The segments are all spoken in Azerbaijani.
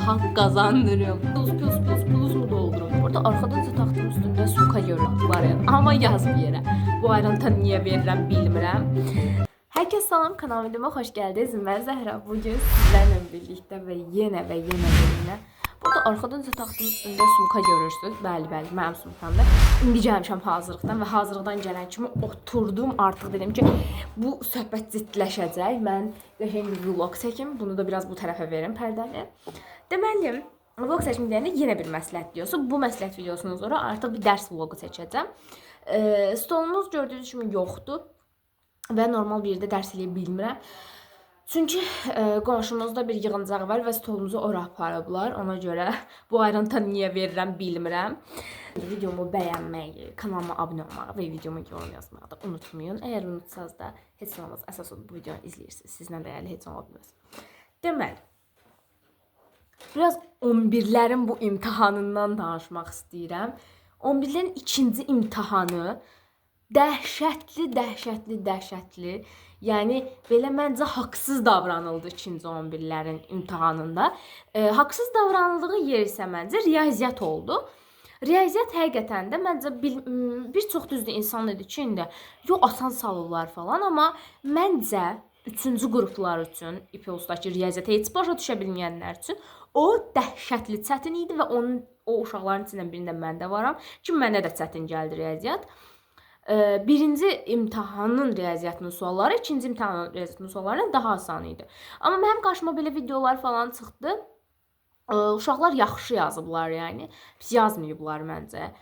haqq qazandırım. Plus plus plus plus mu doldurum? Burada arxadan isə taxtın üstündə sumka görürəm var ya. Amma yaz bir yerə. Bu ayrıntı niyə verirəm bilmirəm. Herkese salam, kanalıma videoma hoş geldiniz. Ben Zehra. Bugün sizlerle birlikte ve yine ve yine ve yine burada arxadan isə taxtın üstündə sumka görürsünüz. Bəli, bəli, mənim sumkamdır. İndi gəlmişəm hazırlıqdan və hazırlıqdan gələn kimi oturdum. Artıq dedim ki, bu söhbət ciddiləşəcək. Mən qəşəng bir vlog çəkim. Bunu da biraz bu tərəfə verim pərdəni. Deməli, vlog çəkim deyəndə yenə bir məsləhət videosu. Bu məsləhət videosundan sonra artıq bir dərs vloqu çəkəcəm. Stolumuz gördüyünüz kimi yoxdur və normal bir yerdə dərs eləyə bilmirəm. Çünki qonşumuzda bir yığıncaq var və stolumuzu ora aparıblar. Ona görə bu ayrıntı niyə verirəm bilmirəm. Videomu bəyənməyi, kanalıma abunə olmağı və videomu yorum yazmağı da unutmayın. Əgər unutsanız da heç nə olmaz. Əsas odur bu videonu izləyirsiniz. Sizdən dəyərli heç nə ola bilməz. Deməli, biraz 11-lərin bu imtahanından danışmaq istəyirəm. 11-lərin ikinci imtahanı dəhşətli, dəhşətli, dəhşətli. Yəni belə məncə haqsız davranıldı ikinci 11-lərin imtahanında. Haqsız davranıldığı yer isə məncə riyaziyyat oldu. Riyaziyyat həqiqətən də məncə bir çox düzdür insan dedi ki, indi yox asan salırlar falan, amma məncə üçüncü qruplar üçün İPOS-dakı riyaziyyata heç başa düşə bilməyənlər üçün o dəhşətli çətin idi və onun o uşaqların içindən birində mən də varam ki, mənə də çətin gəldi riyaziyyat. Birinci imtahanın riyaziyyatının sualları ikinci imtahanın riyaziyyatının suallarından daha asan idi. Amma mənim qarşıma belə videolar falan çıxdı. Uşaqlar yaxşı yazıblar yəni. Pis yazmayıblar məncə.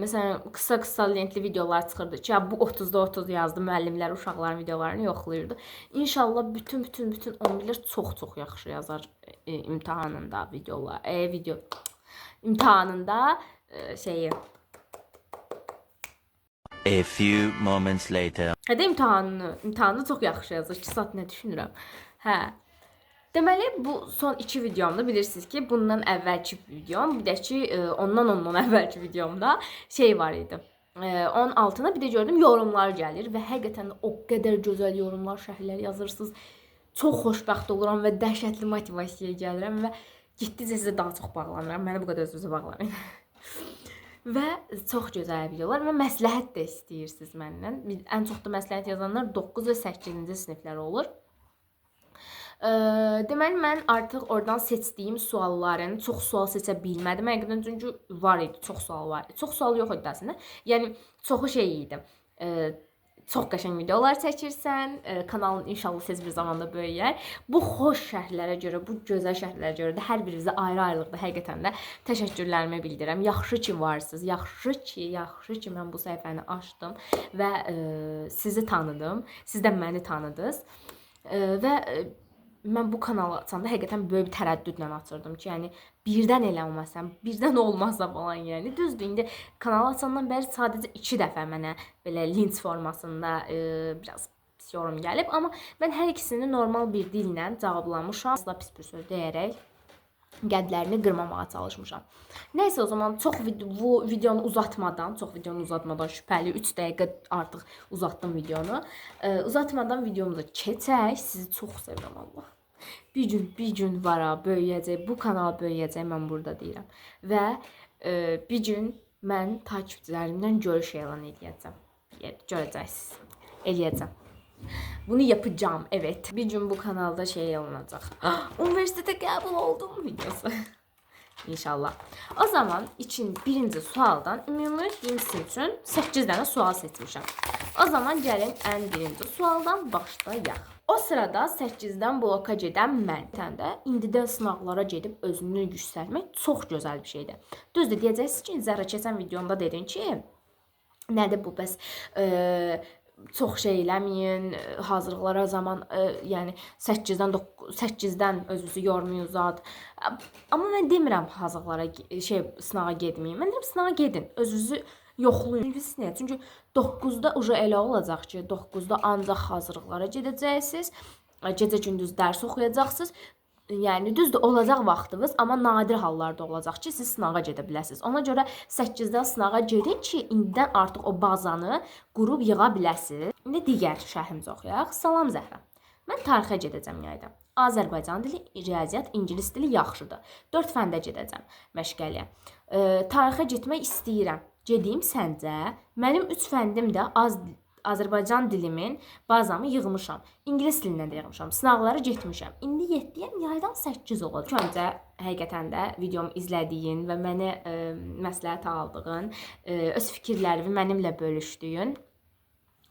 Məsələn, qısa-qısa lentli videolar çıxırdı ki, ya bu 30-da 30 yazdı, müəllimlər uşaqların videolarını yoxlayırdı. İnşallah bütün 11-lər çox-çox yaxşı yazar imtahanında videolar, video imtahanında şeyi. A few moments later. Hədə imtahanını çox yaxşı yazır. 2 saat nə düşünürəm. Hə. Deməli, bu son iki videomda bilirsiniz ki, bundan əvvəlki videom, bir də ki, ondan əvvəlki videomda şey var idi. Onun altına bir də gördüm yorumlar gəlir və həqiqətən də o qədər gözəl yorumlar, şərhlər yazırsınız. Çox xoşbəxt oluram və dəhşətli motivasiyaya gəlirəm və getdikcə sizə daha çox bağlanıram. Məni bu qədər özünüzə bağlamayın. Və çox gözəl videolar və məsləhət də istəyirsiniz məndən. Ən çox da məsləhət yazanlar 9 və 8-ci siniflər olur. Deməli mən artıq oradan seçdiyim sualların çox sual seçə bilmədim. Həqiqətən çünki var idi, çox sual var idi. Çox sual yox idi əslində. Yəni çoxu şey idi. Çox qəşəng videolar çəkirsən, kanalın inşallah tez bir zamanda böyüyər. Bu xoş şərhlərə görə, bu gözəl şərhlərə görə də hər birinizə ayrı-ayrılıqda həqiqətən də təşəkkürlərimi bildirirəm. Yaxşı ki varsınız, yaxşı ki mən bu səhifəni açdım və sizi tanıdım. Siz də məni tanıdınız. Və mən bu kanalı açanda həqiqətən böyük bir tərəddüdlə açırdım ki, yəni birdən elə olmasam, birdən olmazsa falan, yəni. Düzdür, indi kanalı açandan bəri sadəcə 2 dəfə mənə belə linç formasında biraz pis yorum gəlib, amma mən hər ikisini normal bir dillə cavablamışam. Əsla pis bir söz deyərək qədlərini qırmamağa çalışmışam. Nəysə, o zaman çox bu videonu uzatmadan, çox videonu uzatmadan şübhəli 3 dəqiqə artıq uzatdım videonu. Uzatmadan videomuza keçək. Sizi çox sevirəm Allah. Bir gün var ha, böyüyəcək. Bu kanal böyüyəcək, mən burada deyirəm. Və bir gün mən takipçilərimdən görüş elan eləyəcəm. Görəcəksiniz. Eləyəcəm. Bunu yapacağım, evet. Bir gün bu kanalda şey alınacaq. Üniversitete qəbul oldum videosu. İnşallah. O zaman için birinci sualdan ümumi deyim sizin üçün 8 dənə sual seçmişəm. O zaman gəlin ən birinci sualdan başlayaq. O sırada 8-dən bloka gedən mən də indidən sınaqlara gedib özünü yüksəltmək çox gözəl bir şeydir. Düzdür, deyəcəksiniz ki, Zəhra keçən videomda dedin ki, nədir bu bəs çox şey eləməyin, hazırlıqlara zaman, yəni 8-dən 8-dən özünüzü yormayın zat. Amma mən demirəm hazırlıqlara sınağa getməyin. Mən deyirəm sınağa gedin, özünüzü yoxlayın. Bilirsiniz niyə? Çünki 9-da uca elə olacaq ki, 9-da ancaq hazırlıqlara gedəcəksiniz. Gecə gündüz dərs oxuyacaqsınız. Yəni düzdür, olacaq vaxtınız, amma nadir hallarda olacaq ki, siz sınağa gedə biləsiniz. Ona görə 8-dən sınağa gedin ki, indidən artıq o bazanı qurub yığa biləsiniz. İndi digər şərhimizi oxuyaq. Salam Zəhra. Mən tarixə gedəcəm yayda. Azərbaycan dili, riyaziyyat, ingilis dili yaxşıdır. 4 fəndə gedəcəm məşqəliyə. Tarixə getmək istəyirəm. Gedim səncə? Mənim 3 fəndim də az Azərbaycan dilimin bazamı yığmışam. İngilis dilindən də yığmışam. Sınaqlara getmişəm. İndi 7-yəm, yaydan 8 olacaq. Öncə həqiqətən də videomu izlədiyin və mənə məsləhət aldığın, öz fikirlərini mənimlə bölüşdüyün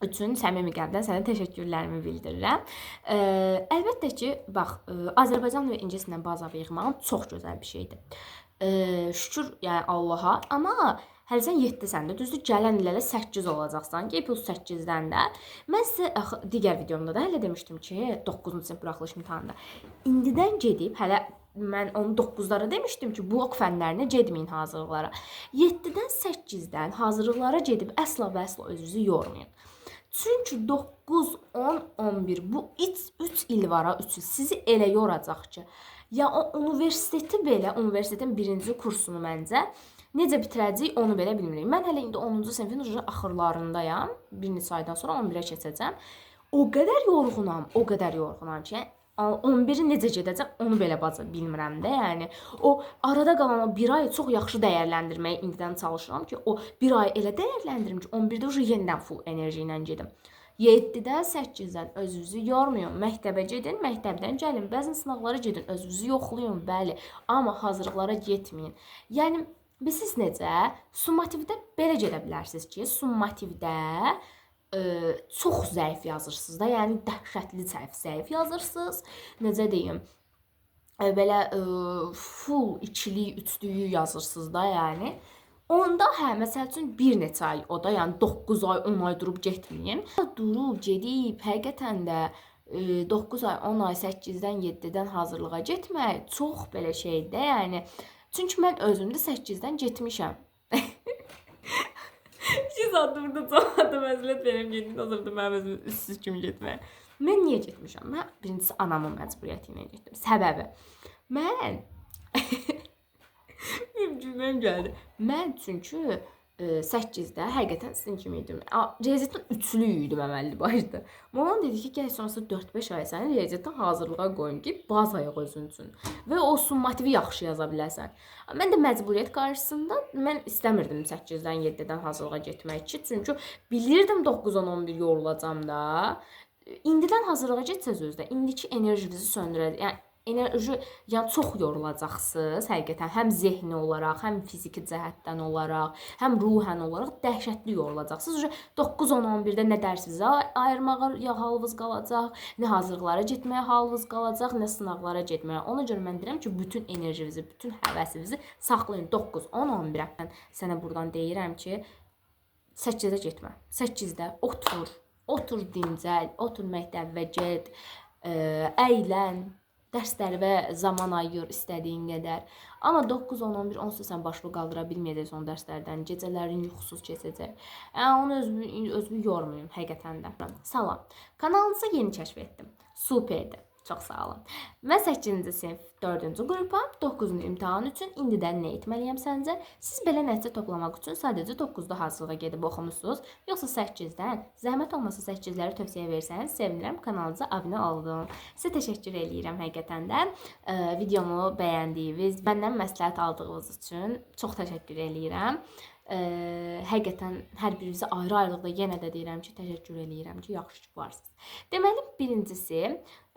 üçün səmimi qəlbdən sənə təşəkkürlərimi bildirirəm. Əlbəttə ki, bax, Azərbaycan və ingilis dilindən baza yığmağın çox gözəl bir şeydir. Şükür, yəni Allaha, amma hələ sən 7-sən də, düzdür, gələn ilə də 8 olacaqsan ki, plus 8-dən də. Mən sizə axı digər videomda da hələ demişdim ki, 9-cu sinif buraxılış imtahanında indidən gedib hələ mən onu 9-lara demişdim ki, blok fənlərinə getməyin hazırlıqlara. 7-dən 8-dən hazırlıqlara gedib əsla və əsla özünüzü yormayın. Çünki 9, 10, 11 bu 3 il var ha, 3 il sizi elə yoracaq ki, ya o universiteti belə, universitetin birinci kursunu məncə necə bitirəcəyik onu belə bilmirik. Mən hələ indi 10-cu sinifin axırlarındayam. Bir neçə aydan sonra 11-ə keçəcəm. O qədər yorğunam, o qədər yorğunam ki, yəni 11-i necə gedəcəm onu belə baca bilmirəm də. Yəni o arada qalan o bir ayı çox yaxşı dəyərləndirməyi indidən çalışıram ki, o bir ayı elə dəyərləndirim ki, 11-də uje yenidən full enerji ilə gedim. 7-dən 8-dən özünüzü yormayın. Məktəbə gedin, məktəbdən gəlin. Bəzən sınaqlara gedin, özünüzü yoxlayın, bəli, amma hazırlıqlara getməyin. Yəni bilirsiniz necə? Summativdə belə gedə bilərsiniz ki, summativdə çox zəif yazırsınız da, yəni dəhşətli zəif yazırsınız. Necə deyim? Belə full ikilik, üçlüyü yazırsınız da, yəni. Onda hə, məsəl üçün bir neçə ay o da, yəni 9 ay, 10 ay durub getməyin. Durub gedib həqiqətən də 9 ay, 10 ay 8-dən, 7-dən hazırlığa getmək çox belə şeydir, yəni. Çünki mən özüm də 8-dən getmişəm. 2 saat burada cavabda məzlət verim gedin, hazırda mənim özüm üstsüz kimi getməyə. Mən niyə getmişəm? Mən birincisi anamın məcburiyyəti ilə getdim. Səbəbi mən benim gülməyim gəldi. Mən çünki 8-də həqiqətən sizin kimi idim. Riyaziyyatdan üçlü idim əməlli başda. Mamam dedi ki, gəl sonrası 4-5 ay səni riyaziyyatdan hazırlığa qoyum ki, baza yığ özün üçün və o summativi yaxşı yaza biləsən. Mən də məcburiyyət qarşısında mən istəmirdim 8-dən 7-dən hazırlığa getmək ki, çünki bilirdim 9, 10, 11 yorulacam da. İndidən hazırlığa getsəz özdə, indiki enerjinizi söndürər. Yəni enerji, yəni çox yorulacaqsınız həqiqətən, həm zehni olaraq, həm fiziki cəhətdən olaraq, həm ruhən olaraq dəhşətli yorulacaqsınız. 9, 10, 11-də nə dərsinizə ayırmağa halınız qalacaq, nə hazırlıqlara getməyə halınız qalacaq, nə sınaqlara getməyə. Ona görə mən deyirəm ki, bütün enerjinizi, bütün həvəsinizi saxlayın 9, 10, 11-ə. Mən sənə buradan deyirəm ki, 8-də getmə. 8-də otur, otur dincəl, otur məktəbə get, əylən. Dərslərə zaman ayır istədiyin qədər. Amma 9, 10, 11 onsuz sən başını qaldıra bilməyəcəksən o dərslərdən. Gecələrin yuxusuz keçəcək. Yəni onu özümü yormayım həqiqətən də. Salam. Kanalınızı yeni kəşf etdim. Superdir. Çox sağ olun. Mən 8-ci sinif 4-cü qrupam. 9-cu imtahan üçün indidən nə etməliyəm səncə? Siz belə nəticə toplamaq üçün sadəcə 9-da hazırlığa gedib oxumusunuz, yoxsa 8-dən? Zəhmət olmasa 8-ləri tövsiyə versəniz sevinirəm. Kanalınıza abunə oldum. Sizə təşəkkür eləyirəm həqiqətən də. Videomu bəyəndiyiniz, məndən məsləhət aldığınız üçün çox təşəkkür eləyirəm. Həqiqətən hər birinizə ayrı-ayrılıqda yenə də deyirəm ki, təşəkkür eləyirəm ki, yaxşı ki varsınız. Deməli, birincisi,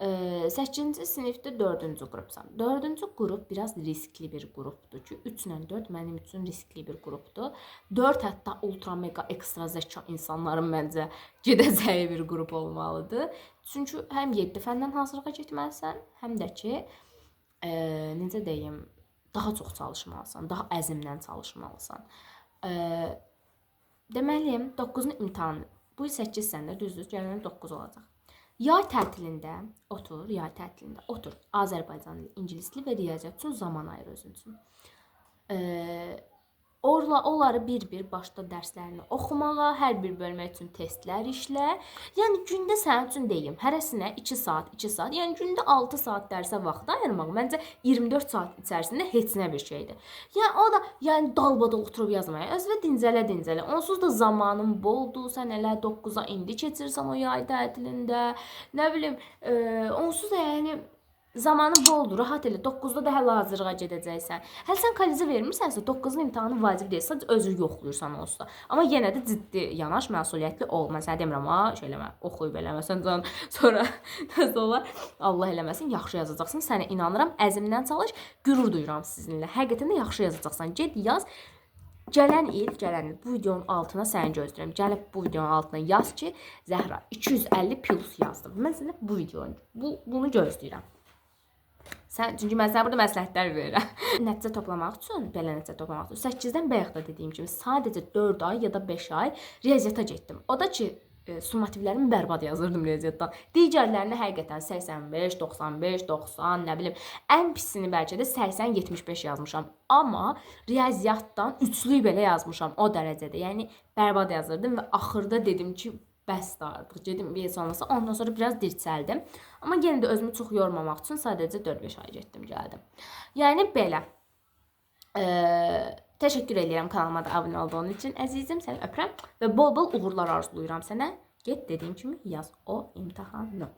8-ci sinifdə 4-cü qrupsan. 4-cü qrup biraz riskli bir qrupdur ki, 3 ilə 4 mənim üçün riskli bir qrupdur. 4 hətta ultra mega ekstra zəka insanların məncə gedəcəyi bir qrup olmalıdır. Çünki həm 7 fəndən hazırlığa getməlisən, həm də ki, necə deyim, daha çox çalışmalısan, daha əzmlə çalışmalısan. Deməli, 9-cu imtahan. Bu il 8 səndə, düzdür, gələn 9 olacaq. Yay tətilində otur, yay tətilində otur. Azərbaycan dili, ingilis dili və riyaziyyat üçün zaman ayır özün üçün. Onları bir-bir başda dərslərini oxumağa, hər bir bölmə üçün testlər işlə. Yəni gündə sənin üçün deyim, hərəsinə 2 saat, 2 saat, yəni gündə 6 saat dərsə vaxt ayırmaq məncə 24 saat içərisində heç nə bir şeydir. Yəni o da yəni dalbadal oturub yazmaya, özünə dincələ-dincələ. Onsuz da zamanın boldur. Sən elə 9-a indi keçirsən o yay tətilində. Nə bilim, onsuz da yəni zamanı boldur, rahat elə. 9-da da hələ hazırlığa gedəcəksən. Hələ sən kollecə vermirsənsə, 9-un imtahanı vacib deyil. Sadəcə özün yoxlayırsan onsuz da. Amma yenə də ciddi yanaş, məsuliyyətli ol. Mən sənə demirəm, ha, şey eləmə, oxuyub eləməsən can, sonra nəsə olar. Allah eləməsin, yaxşı yazacaqsan. Sənə inanıram, əzmdən çalış. Qürur duyuram sizinlə. Həqiqətən də yaxşı yazacaqsan. Get yaz. Gələn il bu videonun altına səni gözləyirəm. Gəlib bu videonun altına yaz ki, Zəhra 250 plus yazdım. Mən sənə bu videonu, bunu gözləyirəm. Sən, çünki mən sənə burada məsləhətlər verirəm. Nəticə toplamaq üçün, belə nəticə toplamaq üçün 8-dən bayaq da dediyim kimi sadəcə 4 ay ya da 5 ay riyaziyyata getdim. O da ki, summativlərimi bərbad yazırdım riyaziyyatdan. Digərlərini həqiqətən 85, 95, 90, nə bilim, ən pisini bəlkə də 80-75 yazmışam. Amma riyaziyyatdan üçlük belə yazmışam o dərəcədə. Yəni bərbad yazırdım və axırda dedim ki, bəsdir artıq. Gedim bir heç olmasa. Ondan sonra biraz dirçəldim. Amma yenə də özümü çox yormamaq üçün sadəcə 4-5 ay getdim, gəldim. Yəni belə. Təşəkkür edirəm kanalıma da abunə olduğun üçün əzizim. Səni öpürəm və bol-bol uğurlar arzulayıram sənə. Get dediyim kimi yaz o imtahanı.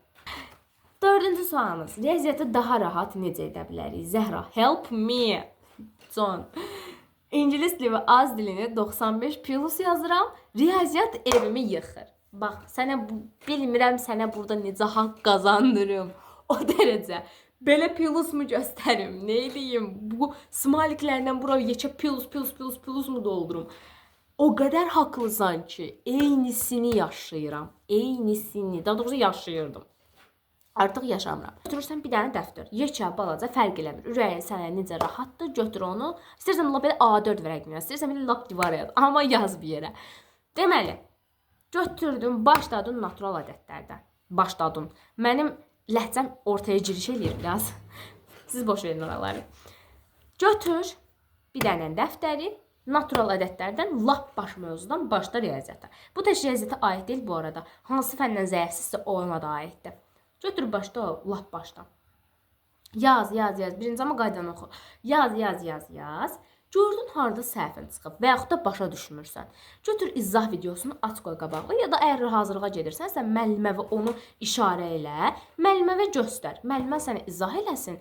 Dördüncü sualımız. Riyaziyyatı daha rahat necə edə bilərik? Zəhra, help me. John. İngilis dili və az dilini 95 plus yazıram. Riyaziyyat evimi yıxır. Bax, sənə bilmirəm sənə burada necə haqq qazandırım. O dərəcə. Belə plus mu göstərim? Nə eləyim? Bu smaliklərdən bura yekə plus, plus, plus, plus mu doldurum? O qədər haqlısan ki, eynisini yaşayıram. Eynisini. Daha doğrusu yaşayırdım. Artıq yaşamıram. Götürürsən bir dənə dəftər. Yekə, balaca fərq eləmir. Ürəyin sənə necə rahatdır, götür onu. İstərsən lap belə A4 vərəqinə, istərsən belə lap divara yaz. Amma yaz bir yerə. Deməli, götürdüm, başladım natural ədədlərdən. Başladım. Mənim ləhcəm ortaya giriş eləyir biraz. Siz boş verin oraları. Götür bir dənə dəftəri, natural ədədlərdən lap baş mövzudan başla riyaziyyata. Bu tək riyaziyyata aid deyil bu arada. Hansı fəndən zəifsizsə ona da aiddir. Götür başda o, lap başdan. Yaz, yaz, yaz. Birinci amma qaydanı oxu. Yaz, yaz, yaz, yaz. Gördün harda səhvin çıxıb və yaxud da başa düşmürsən. Götür izah videosunu aç qoy qabağına ya da əgər hazırlığa gedirsənsə müəllimə və onu işarə elə, müəllimə və göstər. Müəllimə sənə izah eləsin.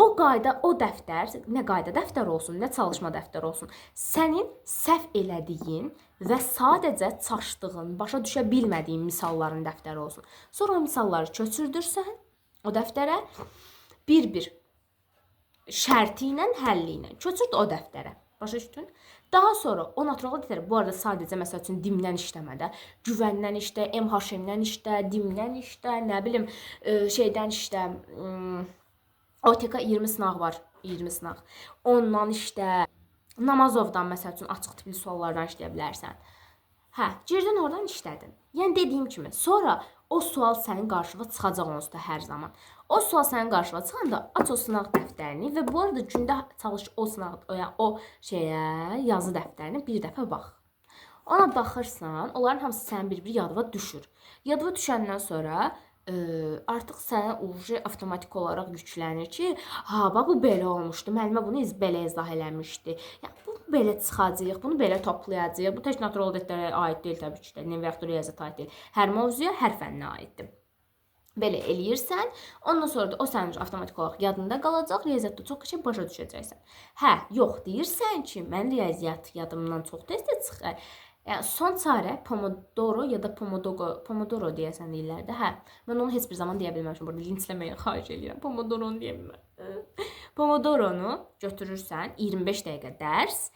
O qayda, o dəftər, nə qayda dəftəri olsun, nə çalışma dəftəri olsun, sənin səhv elədiyin və sadəcə çaşdığın, başa düşə bilmədiyin misalların dəftəri olsun. Sonra o misalları köçürdürsən o dəftərə bir-bir şərti ilə, həlli ilə köçürt o dəftərə. Başa düşdün? Daha sonra o natural ədədləri bu arada sadəcə məsəl üçün DİM-dən işləmə də, güvəndən işlə, MHM-dən işlə, DİM-dən işlə, nə bilim, şeydən işlə, OTK 20 sınaq var, 20 sınaq. Ondan işlə, Namazovdan məsəl üçün açıq tipli suallardan işləyə bilərsən. Hə, girdin oradan işlədin. Yəni dediyim kimi, sonra o sual sənin qarşına çıxacaq onsuz da hər zaman. O sual sənin qarşına çıxanda aç o sınaq dəftərini və bu arada gündə çalış o sınaq, yəni o şeyə, yazı dəftərinə bir dəfə bax. Ona baxırsan, onların hamısı sənin bir-bir yadıma düşür. Yadıma düşəndən sonra artıq sənə uje avtomatik olaraq yüklənir ki, ha, bax bu belə olmuşdu. Müəllimə bunu belə izah eləmişdi. Yəni bu belə çıxacaq, bunu belə toplayacağıq. Bu tək natural ədədlərə aid deyil təbii ki, də, və yaxud da riyaziyyata aid deyil. Hər mövzuya, hər fənnə aiddir. Belə eləyirsən, ondan sonra da o sənin avtomatik olaraq yadında qalacaq, riyaziyyatda çox qəşəng başa düşəcəksən. Hə, yox deyirsən ki, mən riyaziyyat yadımdan çox tez-tez çıxır. Yəni son çarə Pomodoro ya da Pomodoro deyəsən deyirlər də. Hə, mən onu heç bir zaman deyə bilməmişəm. Burada linçləməyin xahiş eləyirəm. Pomodoronu deyə bilmərəm. Pomodoronu götürürsən 25 dəqiqə dərs,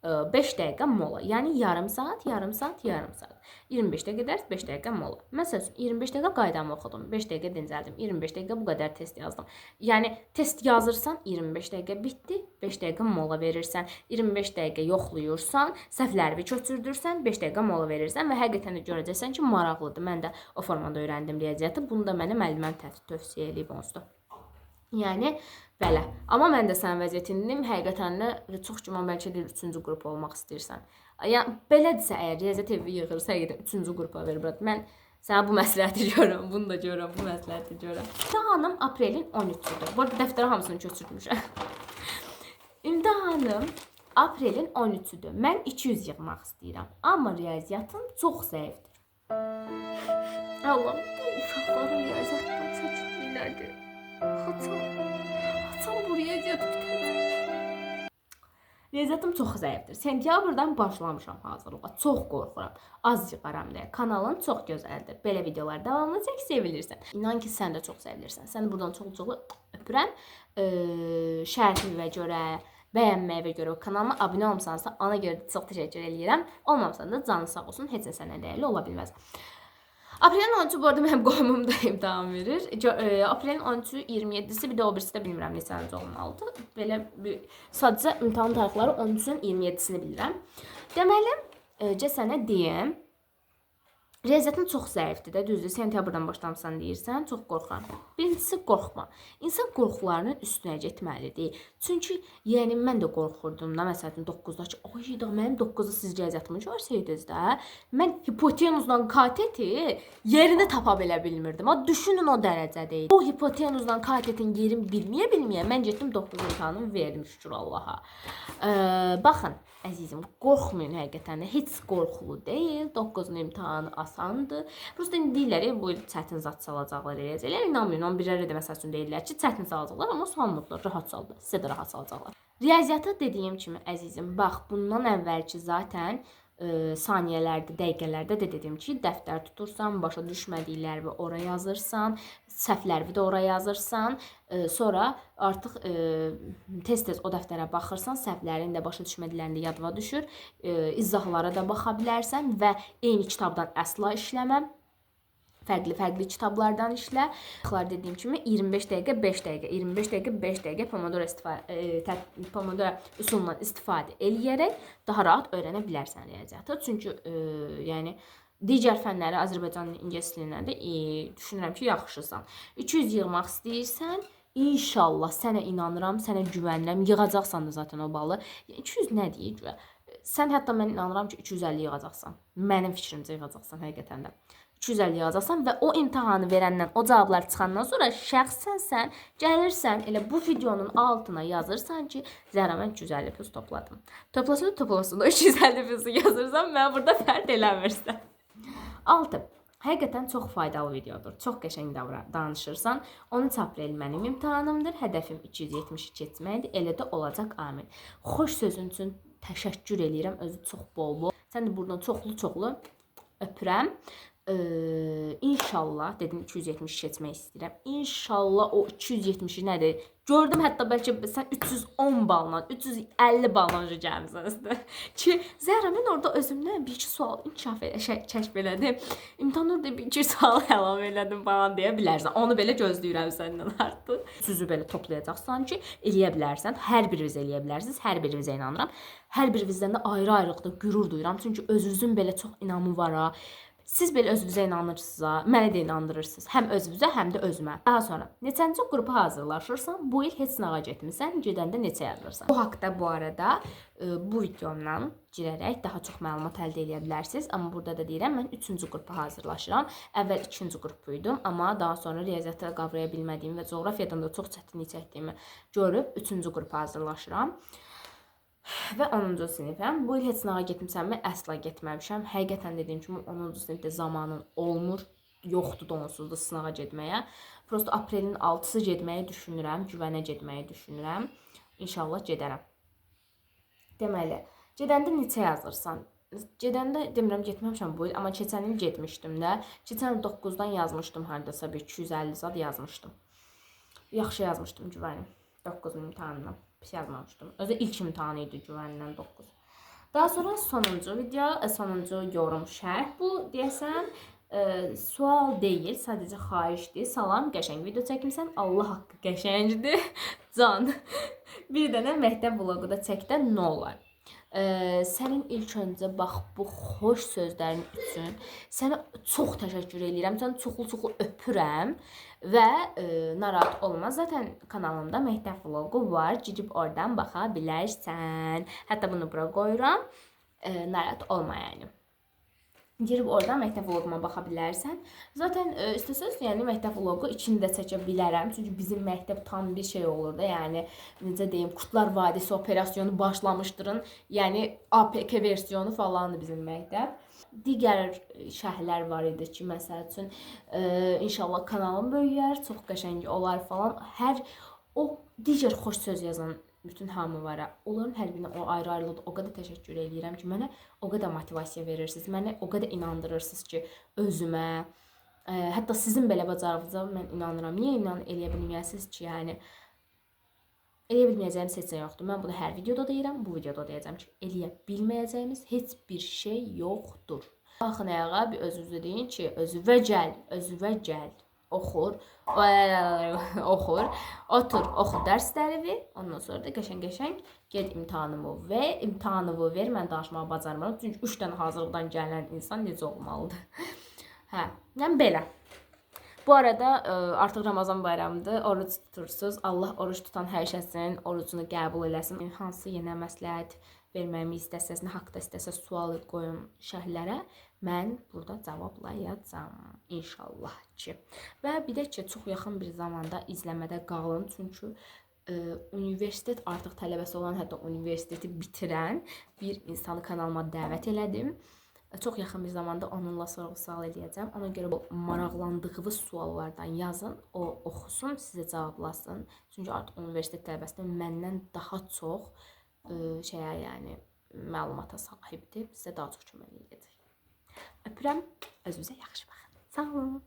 5 dəqiqə mola. Yəni yarım saat, yarım saat, yarım saat. 25 dəqiqə dərs, 5 dəqiqə mola. Məsəl üçün 25 dəqiqə qaydamı oxudum, 5 dəqiqə dincəldim, 25 dəqiqə bu qədər test yazdım. Yəni test yazırsan, 25 dəqiqə bitdi, 5 dəqiqə mola verirsən, 25 dəqiqə yoxlayırsan, səhvləri köçürdürsən, 5 dəqiqə mola verirsən və həqiqətən də görəcəksən ki, maraqlıdır. Mən də o formada öyrəndim riyaziyyatı. Bunu da mənə müəlliməm tövsiyə eləyib onsuz da. Yəni belə. Amma mən də sənin vəziyyətindəyim. Həqiqətən də çox güman bəlkə də 3-cü qrup olmaq istəyirsən. Yəni belədirsə əgər riyaziyyat evi yığırsa, həqiqətən 3-cü qrupa ver brat. Mən sənə bu məsləhəti görürəm, bunu da görürəm, bu məsləhəti görürəm. İmtahanım aprelin 13-üdür. Bu arada dəftərə hamısını köçürmüşəm. İmtahanım aprelin 13-üdür. Mən 200 yığmaq istəyirəm. Amma riyaziyyatım çox zəifdir. Allahım, bu uşaqların riyaziyyatdan çəkdiyi nədir? Haçan bu riyaziyyat bitəcək? Riyaziyyatım çox zəifdir. Sentyabrdan başlamışam hazırlığa. Çox qorxuram. Az yığaram deyə. Kanalın çox gözəldir. Belə videolar davamlı çək, sevilirsən. İnan ki, sən də çox sevilirsən. Səni buradan çox-çox öpürəm. Şərhimə görə, bəyənməyə görə kanalıma abunə olmusansa, ona görə də çox təşəkkür eləyirəm. Olmamısan da canın sağ olsun. Heç nə sənə dəyərli ola bilməz. Aprelin 13-ü bu arada mənim qohumum da imtahan verir. Aprelin 13-ü, 27-si, bir də o birisi də bilmirəm neçənci olmalıdır. Belə bir sadəcə imtahan tarixləri 13-ün 27-sini bilirəm. Deməli, sənə deyim. Riyaziyyatın çox zəifdir də, düzdür. Sentyabrdan başlamısan deyirsən, çox qorxuram. Birincisi qorxma. İnsan qorxularının üstünə getməlidir. Çünki yəni mən də qorxurdum da, məsəl üçün 9-da ki, ay da mənim 9-da siz riyaziyyatımı görsəydiniz də, mən hipotenuzla kateti yerini tapa belə bilmirdim. Ha, düşünün o dərəcədə idi. O hipotenuzla katetin yerini bilməyə mən getdim 9 imtahanımı verdim şükür Allaha. Baxın, əzizim, qorxmayın həqiqətən də. Heç qorxulu deyil. 9-un imtahanı asandır. Prosta indi deyirlər, bu il çətin zad salacaqlar eləyəcəklər. İnanmayın, 11-lərə də məsəl üçün deyirlər ki, çətin salacaqlar, amma salmırlar, rahat saldılar. Sizə də rahat salacaqlar. Riyaziyyatı dediyim kimi, əzizim, bax, bundan əvvəlki zaten saniyələrdə, dəqiqələrdə də dedim ki, dəftər tutursan, başa düşmədikləri ora yazırsan, səhvləri də ora yazırsan, sonra artıq tez-tez o dəftərə baxırsan, səhvlərin də başa düşmədiklərin də yadıma düşür, izahlara da baxa bilərsən və eyni kitabdan əsla işləmə. Fərqli-fərqli kitablardan işlə. Baxlar dediyim kimi 25 dəqiqə, 5 dəqiqə, 25 dəqiqə, 5 dəqiqə Pomodoro üsulundan istifadə eləyərək daha rahat öyrənə bilərsən riyaziyyatı. Çünki yəni digər fənləri Azərbaycan ingilis dilindən də düşünürəm ki, yaxşısan. 200 yığmaq istəyirsən, inşallah sənə inanıram, sənə güvənirəm. Yığacaqsan da zaten o balı. 200 nə deyir? Sən hətta mən inanıram ki, 250 yığacaqsan. Mənim fikrimcə yığacaqsan həqiqətən də. 250 yığacaqsan və o imtahanı verəndən, o cavablar çıxandan sonra şəxsən sən gəlirsən, elə bu videonun altına yazırsan ki, Zəhra mən 250 plus topladım. Toplasan da toplamasın da 250 plusu yazırsan, mən burada fərq eləmirsən. 6. Həqiqətən çox faydalı videodur. Çox qəşəng danışırsan. 13 aprel mənim imtahanımdır. Hədəfim 272 etməkdir. Elə də olacaq. Amin. Xoş sözün üçün təşəkkür eləyirəm. Özü çox bol-bol. Sən də buradan çoxlu-çoxlu öpürəm. İnşallah dedim 270 keçmək istəyirəm. İnşallah o 270 nədir? Gördüm hətta bəlkə sən 310 balla, 350 balla gəlmisən üstə. Ki Zəhra mən orada özümdən bir iki sual inkişaf kəşf elədim. İmtahan orada bir iki sual əlavə elədim falan deyə bilərsən. Onu belə gözləyirəm səndən artıq. Sözü belə toplayacaqsan ki, eləyə bilərsən. Hər biriniz eləyə bilərsiniz. Hər birinizə inanıram. Hər birinizdən də ayrı-ayrılıqda qürur duyuram. Çünki özünüzün belə çox inamı var ha. Siz belə özünüzə inanırsınız, mənə də inandırırsınız. Həm özünüzə, həm də özümə. Daha sonra, neçənci qrupa hazırlaşırsan, bu il heç sınağa getmirsən, gedəndə neçə yazırsan? Bu haqda bu arada bu videomdan girərək daha çox məlumat əldə edə bilərsiniz. Amma burada da deyirəm, mən 3-cü qrupa hazırlaşıram. Əvvəl 2-ci qrup idim, amma daha sonra riyaziyyatı qavraya bilmədiyimi və coğrafiyadan da çox çətinlik çəkdiyimi görüb 3-cü qrupa hazırlaşıram. Və 10-cu sinifəm. Bu il heç sınağa getmisənmi? Əsla getməmişəm. Həqiqətən dediyim kimi 10-cu sinifdə zamanın olmur. Yoxdur da onsuz da sınağa getməyə. Prosto aprelin 6-sı getməyi düşünürəm. Güvənə getməyi düşünürəm. İnşallah gedərəm. Deməli, gedəndə neçə yazırsan? Gedəndə demirəm getməmişəm bu il, amma keçən il getmişdim də. Keçən il 9-dan yazmışdım hardasa bir 250 zad yazmışdım. Yaxşı yazmışdım güvənim. 9 imtahanından. Pis yazmamışdım. Özü ilk imtahanı idi güvəndən 9. Daha sonra sonuncu video, sonuncu yorum şərh. Bu deyəsən sual deyil, sadəcə xahişdir. Salam, qəşəng video çəkmisən. Allah haqqı qəşəngdir. Can. Bir dənə məktəb vloqu da çək də nə olar? Sənin ilk öncə bax bu xoş sözlərin üçün sənə çox təşəkkür eləyirəm. Səni çoxlu-çoxlu öpürəm və narahat olma. Zaten kanalımda məktəb vloqu var. Girib oradan baxa bilərsən. Hətta bunu bura qoyuram. Narahat olma yəni. Girib oradan məktəb vloquma baxa bilərsən. Zaten istəsəz, yəni məktəb vloqu içində çəkə bilərəm. Çünki bizim məktəb tam bir şey olur da, yəni necə deyim, Qurtlar Vadisi operasyonu başlamışdırın. Yəni APK versiyonu falandır bizim məktəb. Digər şərhlər var idi ki, məsəl üçün, inşallah kanalım böyüyər, çox qəşəng olar falan. Hər o digər xoş söz yazan bütün hamı var. Onların hər birinə o ayrı-ayrılıqda o qədər təşəkkür eləyirəm ki, mənə o qədər motivasiya verirsiniz, məni o qədər inandırırsınız ki, özümə, hətta sizin belə bacarığınıza mən inanıram. Niyə inan eləyə bilməyəsiniz ki, yəni eləyə bilməyəcəyimiz heç nə yoxdur. Mən bunu hər videoda deyirəm, bu videoda deyəcəm ki, eləyə bilməyəcəyimiz heç bir şey yoxdur. Baxın ayağa, bir özünüzə deyin ki, özünə gəl, özünə gəl. Oxur, oxur, otur, oxu dərsləri, ondan sonra da qəşəng-qəşəng get imtahanımı ver, imtahanımı ver. Mən danışmağı bacarmıram. Çünki 3 dənə hazırlıqdan gələn insan necə olmalıdır? Hə, yəni belə. Bu arada artıq Ramazan bayramıdır. Oruc tutursunuz. Allah oruc tutan hər kəsin orucunu qəbul eləsin. Hansı yenə məsləhət verməyimi istəsəz, nə haqda istəsəz sual qoyun şərhlərə. Mən burada cavablayacağam inşallah ki. Və bir də ki, çox yaxın bir zamanda izləmədə qalın. Çünki universitet artıq tələbəsi olan, hətta universiteti bitirən bir insanı kanalıma dəvət elədim. Çox yaxın bir zamanda onunla sorğu-sual eləyəcəm. Ona görə bu maraqlandığınız suallardan yazın, o oxusun, sizə cavablasın. Çünki artıq universitet tələbəsində məndən daha çox şeyə, yəni məlumata sahibdir. Sizə daha çox kömək eləyəcək. Öpürəm. Özünüzə yaxşı baxın. Sağ olun.